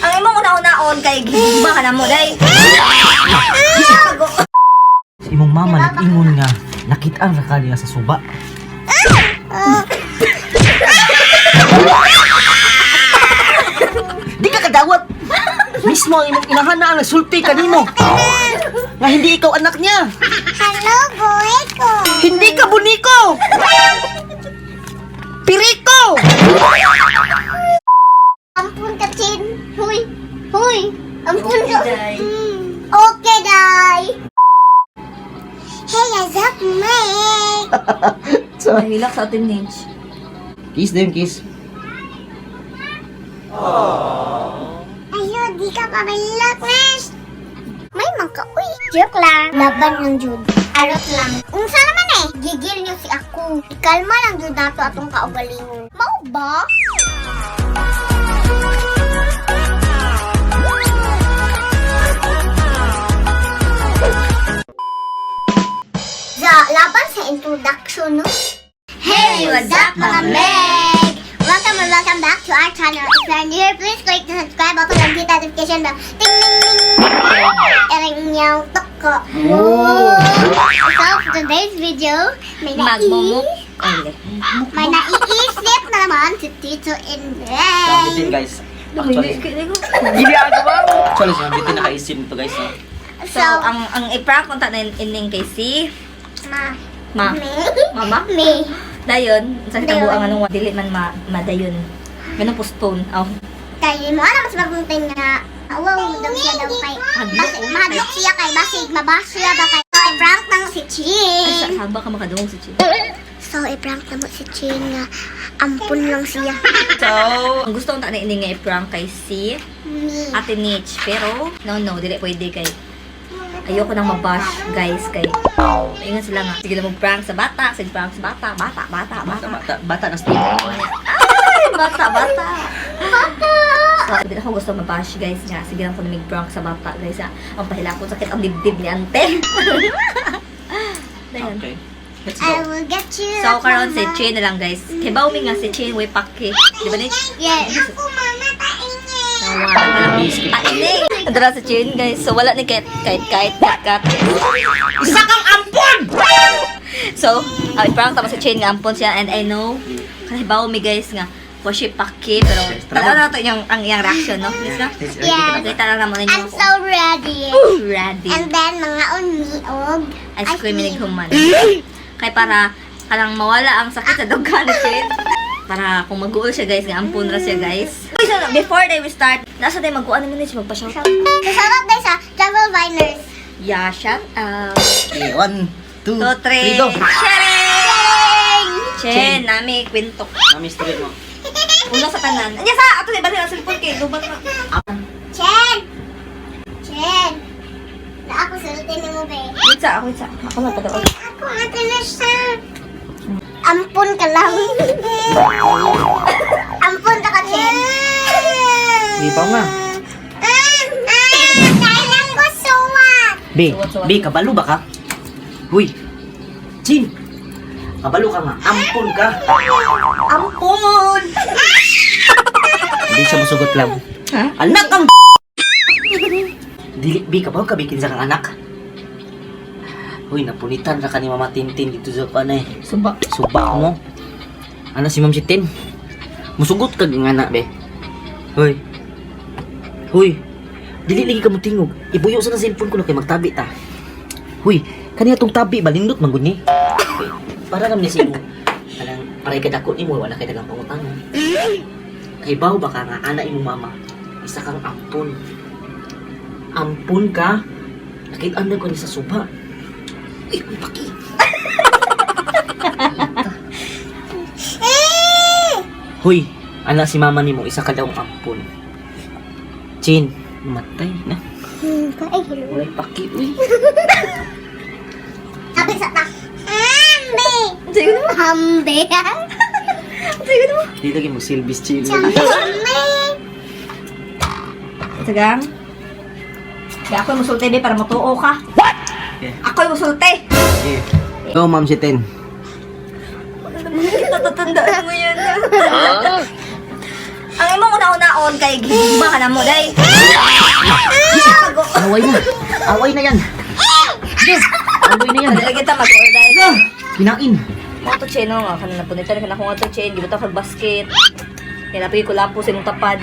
Ang imong una-unaon kay gihigugma ka na mo day. Si imong mama nag-ingon nga nakit-an ra ka niya sa suba. Di ka kadawat. Mismo ang imong inahan na ang nagsulti kanimo. Nga hindi ikaw anak niya. Hello, boy ko. Hindi ka buniko. Piriko. Ampun ka, Chin. Huy. Huy. Ampun ka. Day. Okay, Day. Hey, what's up, mate? So, Nahilak sa atin Ninch. kiss din, kiss. Ayo, di ka pamilak, Mesh. May mangka, uy. Joke lang. Laban lang, Jude. Arot lang. Unsa naman eh. Gigil niyo si ako. Ikalma lang, Jude, nato atong kaugalingon. Mao ba? Sa laban sa introduction, no? Hey, what's up, mga Meg? Welcome and welcome back to our channel. If you are new here, please click the subscribe button and hit the notification bell. Ting, ding, ding! Ereng nyaw tok ko. So, for today's video, may Magmumuk. nai may naiisip na naman si Tito Bitin, Inday. guys. Actually, actually, si Bitin nakaisip nito, guys. No? So, ang i-prank konta na ining kay si Ma, Ma. me, Mama. me. Dayon, sa Dayon. kitabuang anong dili man ma madayon. Ganun postpone. Oh. Kay mo alam mas maguntay nga wow daw siya daw kay basig mahadlok siya kay basig mabash siya ba kay so i-prank nang si Ay, Chin. sa haba ka makadungog si Chin. So i-prank na mo si Chin nga ampun lang siya. So, ang gusto kong na ining nga i-prank kay si Me. Ate Nitch. Pero, no, no, dili pwede kay ayoko nang mabash, guys, kay ingat sila nga. Sige lang mag-prank sa bata, sige prank sa bata, bata, bata, Bata, bata. bata, bata na still. Ay, bata, bata. Bata! So, hindi ako gusto mabash, guys, nga. Sige lang ko na mag-prank sa bata, guys, ha. Ang pahila ko, sakit ang dibdib ni ante. Dayon. Okay. Let's I go. will get you. So, karon si Chin na lang, guys. Kay Baumi nga si Chin, way pake. Di ba, Nitch? Yes. Ako mama taingin. Tainig! Andara si Chin, guys. So, wala ni kahit kahit kahit kat kat. Isa kang ampon! So, i-prank tapos si Chin nga ampon siya and I know kasi Baumi, guys, nga wa siya pake pero tanaw na to yung ang iyang reaction, no? Yes na? Yes. Kita lang naman ninyo I'm so ready. ready. And then mga unmi og Ice cream ni human. Kay para kanang mawala ang sakit sa dughan ni Chin. Para kung mag-uol siya, guys, nga ampon ra siya, guys. Okay, so before they we start, nasa tayo mag-uan naman ni siya magpa-shout. So, shout out tayo sa Travel Viners. Yeah, shout out. Okay, one, two, 2, three, 3, go. Sharing! Chen, nami kwento. Mami, story mo. Una sa tanan. Anya sa ato di ba sila cellphone kay lubat na. Chen! Chen! Na ako sulti nimo be. Wait sa ako, wait sa. Ako na padaog. Ako nga siya. Ampun ka lang. Ampun ka ka, Chen. Di pa nga. Kailan ko suwat. B, Suwat, suwat. B, kabalo ba ka? Huy, Chin, kabalo ka nga, ampon ka. Ampun! Hindi siya musugot lang. Ha? Anak ang Dili, B, kabalo ka, B, kinsa kang anak. Huy, napunitan ra ka ni Mama Tintin dito sa kuan eh. Suba. Suba mo. Ano si Ma'am si Tin? Musugot ka nga na, be. Hoy. Hoy. Dili lagi ka mo tingog. Ibuyo sa na cellphone ko na kay magtabi ta. Huy, kaniya tong tabi ba lindot man gud ni. Uy, para kam ni si mo. Kanang paray ka dako nimo wala kay dagang pangutana. Kay baw baka nga ana imong mama. Isa kang ampon. Ampon ka. Nakita na ko ni sa suba. Uy, uy, paki. Huy, anak si mama nimo, isa ka daw ang ampon. Chin, matay na. Ay, hello. Walay paki, uy. Sabi sa ta. Hambe! Sige mo. Hambe! Sige mo. Di lagi mo silbis, Chin. Hambe! Sagang. Kaya ako yung musulti be para matuo ka. What? Okay. Ako yung musulti. Okay. Go, Ma'am si Tin. Natatandaan mo yun. Ang imong una-unaon kay gihigugma ka na mo, day. Away na. Away na yan. Yes. Away na yan. Dili kita mag-uol, day. Kinain. Mo to chain no nga kanang napunitan ka na akong ato chain, gibutan kag basket. Kaya napigi ko lapo sa imong tapad.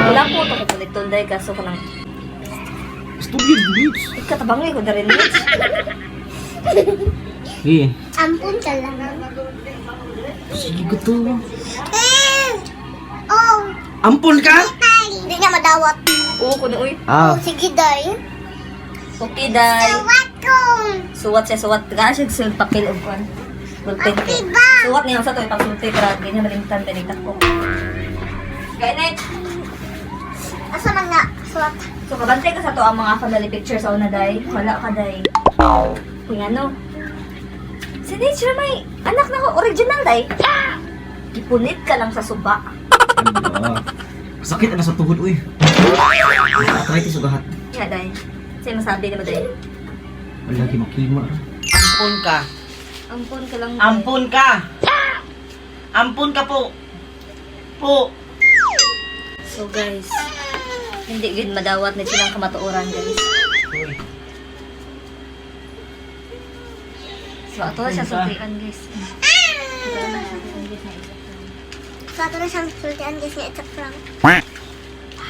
Kulapo to ko puniton day kaso kanang Studio Beats. ikatabangay ko diri nits. Sige. Ampun ka lang. Sige ko to. Oh, Ampon ka? hindi niya madawat. Oo ko na uy. Ah. Oh, sige, day. Okay day. Suwat ko. Suwat siya suwat ka siya sa papel og kuan. Pulpen. Okay ba? Suwat niya sa to ipagsulti para di niya malimtan tinigdak ko. Kaya Asa man nga? Suwat. So kabantay ka sa to ang mga family pictures sa una day. Wala ka day. Kung ano. Si nature may anak na ko original day. Gipunit ka lang sa suba. Ah. Sakit na sa tuhod, uy. Arthritis ug gahat. Yeah, day. Sa'yo masabi na ba day? Wala lagi makima. Ampon ka. Ampon ka lang. Day. Ampon ka. Ampon ka po. Po. So guys, hindi yun madawat na silang kamatuoran guys. Uy. So ato na siya sultian guys. Ato na siya sultian, guys, na isa. So, ato na siyang sultian guys nga it's a prank.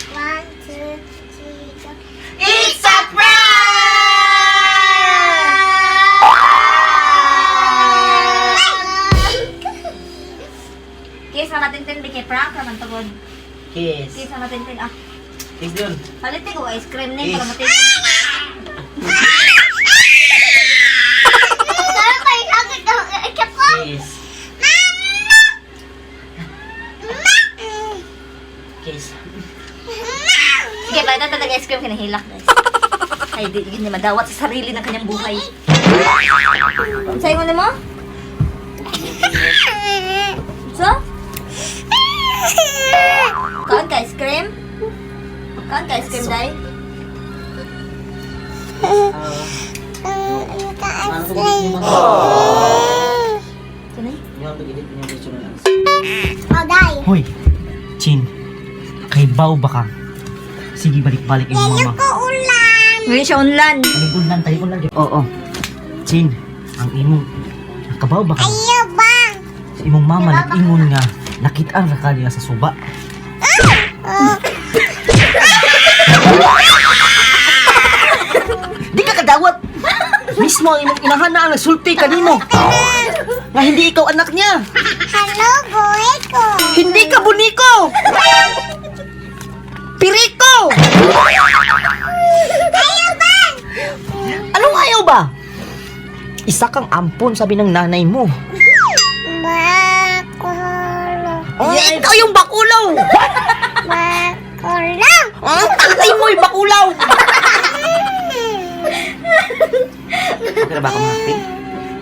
One, two, three, go. It's a prank! Kiss na matintin, bigay prank raman tugod. Kiss. Kiss na matintin ah. Kiss yun. Palit ko ice cream ni para Kiss. matintin. Sorry, kay sakit daw. Ikapon. Kiss. Kiss. Sige, palitan talaga ice cream kinahilak guys. Ay, di yun niya madawat sa sarili ng kanyang buhay. Sa'yo mo mo? So? Kaan ka ice cream? Kaan ka ice cream, day? Sino? Oh, day. Hoy, Chin. Kay Bao ba ka? Sige, balik-balik yung mama. Ko ulan. Ngayon siya unlan. Tayo ulan, tayo ulan. Oo. Chin, ang imong nakabaw ba ka? Ayaw ba? Sa imong mama nag-ingon nga nakita ra ka niya sa suba. Di ka kadawat. Mismo ang imong inahan na ang nagsulti kanimo. Nga hindi ikaw anak niya. Hello, boy ko. Hindi ka buniko. Piriko! Ayaw ba? Anong ayaw ba? Isa kang ampon, sabi ng nanay mo. Bakulo. Oh, ikaw yung bakulaw! Bakulo. Ang tatay mo'y bakulaw! Okay na ba ako mga acting?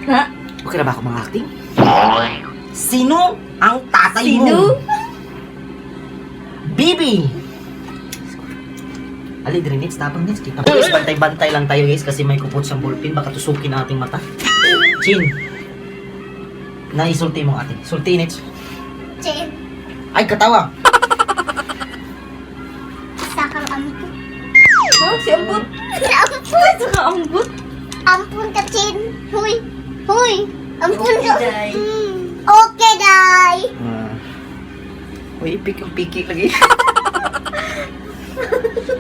Ha? Okay na ba ako mga acting? Sino ang tatay Sino? mo? Bibi! Ali, diri Nits, tapang Nits. Kita ko. Guys, bantay-bantay lang tayo guys kasi may kupot siyang ballpen. Baka tusukin ang ating mata. Chin! Naisulti mo ate. Sulti, Nits. Chin. Ay, katawa! Isa kang ampun. Ha? Si Ambot? Ampun. Isa ka Ambot? Ampun ka, Chin. Huy. Huy. Ampun Okay, ka. Day. Okay, Day. Uy, ipik ang piki lagi.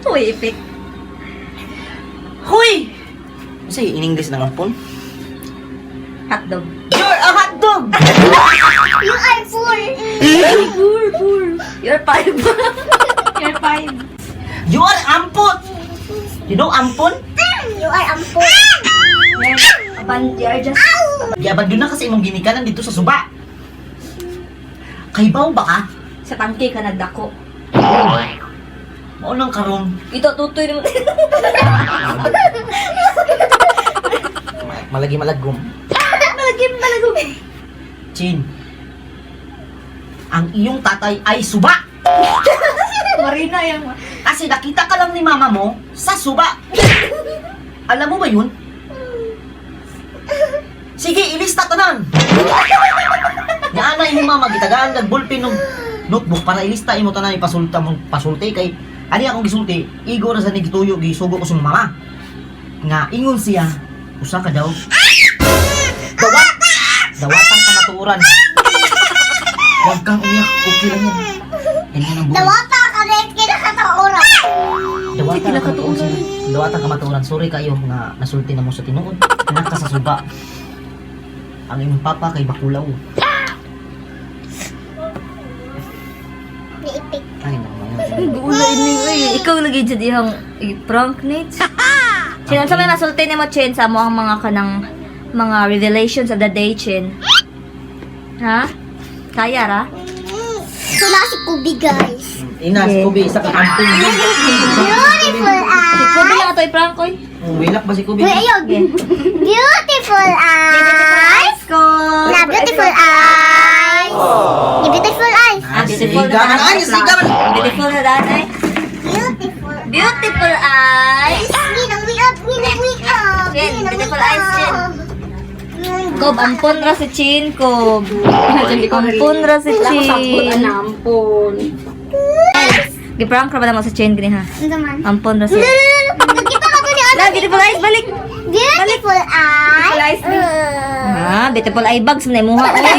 Uy, epic. Huy! Kasi in English ng ampon? Hotdog. You're a hot dog! You are full. Poor, poor. You're five. You're five. You are ampon! You know ampon? You are ampun. You're just... Giabandon na kasi imong ginikanan dito sa suba. Kay baw ba ka? Sa tangke ka nagdako. Mao nang karon. Ito, tutoy naman. Malagi malagom. Malagim, malagom. Chin. Ang iyong tatay ay suba. Marina yung... Kasi nakita ka lang ni mama mo sa suba. Alam mo ba yun? Sige, ilista tanan. Naana imong mama gitagaan kag ballpen og notebook para ilista imo tanan ipasulta mo pasulti kay ani akong gisulti igo ra sa ni gituyo gisugo ko sa mama nga ingon siya usa ka daw dawat dawatan kamatuoran. Huwag kang umiyak, okay lang yan. Ganyan ang buhay. Dawata ka rin kinakataoran. Dawatan kamatuoran. Dawatan kamatuoran. Sorry kayo nga nasulti na mo sa tinuod. Anak ka sa suba. Ang imong papa kay bakulaw. Niipik. Ay, naku. Guula ini oy. Ikaw lagi jud ihang i-prank ni. Chin, unsa may masulti nimo, Chin, sa mo ang mga kanang mga revelations of the day, Chin? Ha? Kaya ra? So na si Kubi, guys. Ina, si Kobe, isa ka kampung. Beautiful Si eyes. Kobe lang ato i-prank oy. Wilak ba si Kobe? Uy, ayog. Beautiful eyes. Ko. Na beautiful eyes. Yung beautiful eyes. Ah, Beautiful siga man. Ay, siga man. Beautiful na daan ay. Beautiful. Beautiful eyes. Ninang we up, ninang we up. Jen, Ninang we beautiful eyes, Jen. up. Kob, ampon ra si Chin, Kob. Ampon ra si Chin. Ampon. Giprank ra ba namo sa Chin gani ha? Ano man? Ampon ra si. Nakita ka to ni La, beautiful eyes, balik. Beautiful eyes. Beautiful eyes ni. Ah, beautiful eye bags man imuha oy.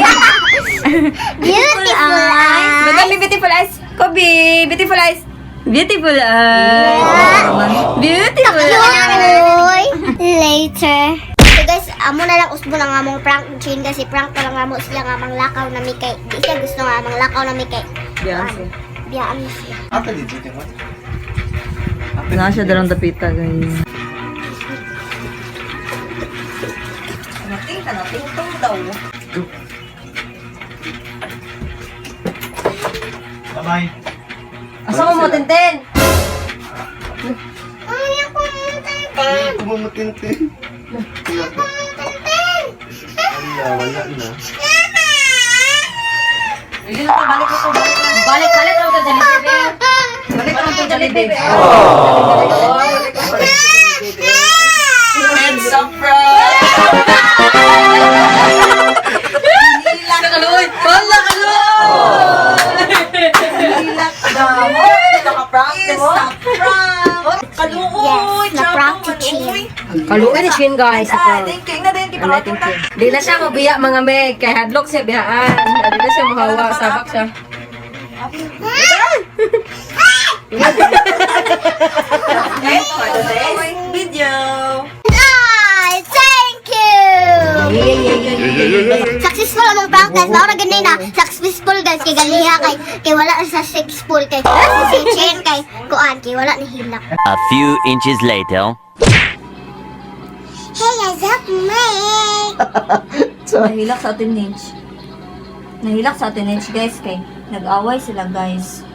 Beautiful eyes. Madami beautiful eyes. Kobe, beautiful eyes. Beautiful eyes. Beautiful eyes. Oy, later. So guys, amo na lang usbo na nga mong prank chain kasi prank pa lang nga mo sila nga manglakaw na mi kay di siya gusto nga manglakaw na mi kay Biyaan siya. biyaan siya. Ata di dito mo. Na siya darang dapita guys. Nating ka nating tong daw. Bye-bye. Asa mo mo tenten? Ay, ako mo tenten. Kumumutintin. Ako mo tenten. Wala, wala na. Balik balik lang to Jollibee. Balik lang to Jollibee. It's a prank! Kaloy! Wala kaloy! Yes, na prank to chin. Kaluoy ni Chin guys. Di na siya mabiya mga meg. Kay hadlock siya biyaan. Di na siya muhawa. Sabak siya. Ay, thank you. Successful among prank guys. Maura ganay na successful guys kay galiha kay kay wala sa successful kay si Chen kay kuan kay wala ni hilak. A few inches later. Hey, what's up, mate? Nahilak sa atin Ninch. Nahilak sa atin Ninch guys kay nag-away sila guys.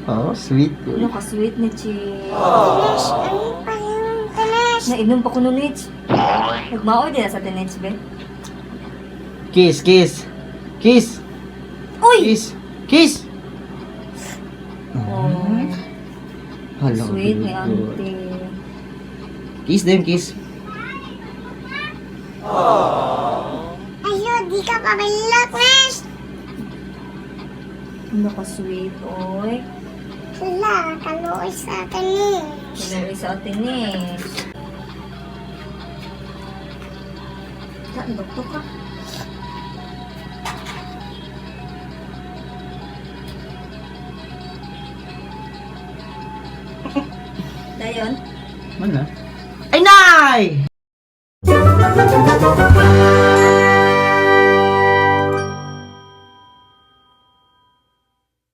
Oh, sweet. Ano ka sweet ni Chin. Finish, ano pa yung finish? Nainom pa ko nun Ninch. Nagmaoy din na sa atin Ninch be. Kiss, kiss. Kiss. Uy! Kiss. Kiss. Oh, Hala, sweet ni good. auntie. Kiss din, kiss. Ayo, di ka pa malak, Nash. Ano ka sweet oy. Hala, kaluoy sa atin ni. Kaluoy sa atin Ninch. Saan doktor ka? Dayon. Mana? Ay, nay!